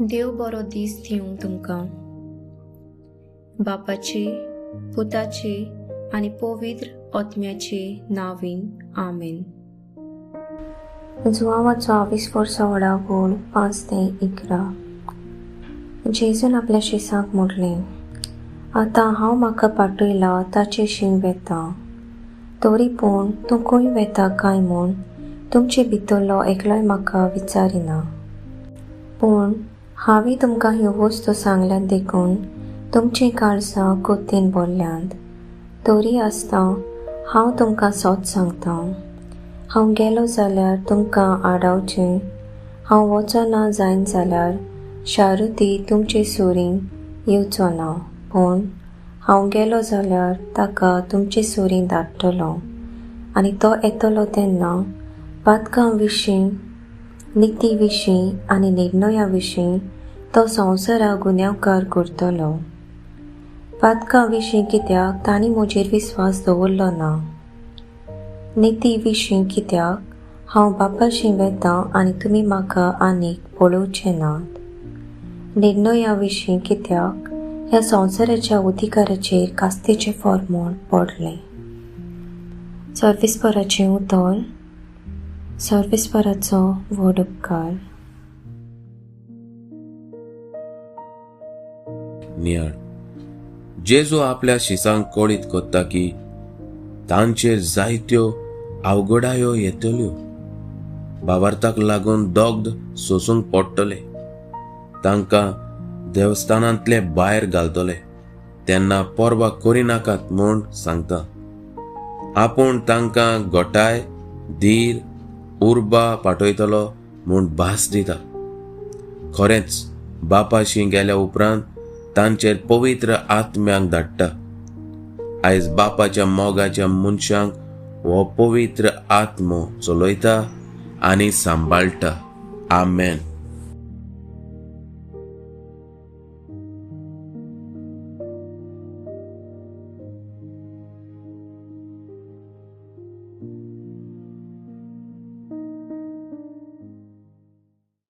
देव बरो दीस दिवं तुमकां. बापाचे, पुताचे आनी पवित्र आत्म्याचे नांवान, आमेन. जुवांवाचो आविस्फोर सोवळा वोळ 5 ते 11. जेजून आपल्या शिसांक म्हटलें, आतां हांव म्हाका पाठयला ताचेशीं वेता. तरी पूण तूं खंय वेता काय म्हूण तुमचे भितरलो एकलोय म्हाका विचारिना. पूण हांवें तुमकां ह्यो वस्तू सांगल्यात देखून तुमचीं काळजां कोतीन भरल्यांत. तरी आसतना हांव तुमकां सत सांगता, हांव गेलो जाल्यार तुमकां आडावचें. हांव वचना जायन जाल्यार शारुती तुमचे सुरीं येवचो ना, पूण हांव गेलो जाल्यार ताका तुमचे सुरीं धाडटलो. आनी तो येतलो तेन्ना पातकां विशीं, निती विशीं आनी निर्णया विशीं तो संवसाराक गुन्यांवकार करतलो. पातकां विशीं कित्याक तांणी म्हजेर विस्वास दवरलो ना. निती विशीं कित्याक हांव बापाशी वेतां आनी तुमी म्हाका आनीक पळोवचे नात. निर्णया विशीं कित्याक ह्या संवसाराच्या अधिकाराचेर कास्तेचें फॉर्मूण पडलें. सर्वेस्पराचें उतर. सर्वेस्पराचो व्हड उपकार. नियाळ. जेजू आपल्या शिसांक कळीत करता की तांचेर जायत्यो अवघडायो येतल्यो, भावार्थाक लागून दग्ध सोसूंक पडटले, तांकां देवस्थानांतले भायर घालतले, तेन्ना पर्वा करिनाकात म्हूण सांगता. आपूण तांकां घटाय, धीर, उर्बा पाठयतलो म्हूण भास दिता. खरेंच बापाशी गेल्या उपरांत तांचेर पवित्र आत्म्यांक धाडटा. आयज बापाच्या मोगाच्या मनशांक हो पवित्र आत्मो चलयता आनी सांबाळटा. आमेन.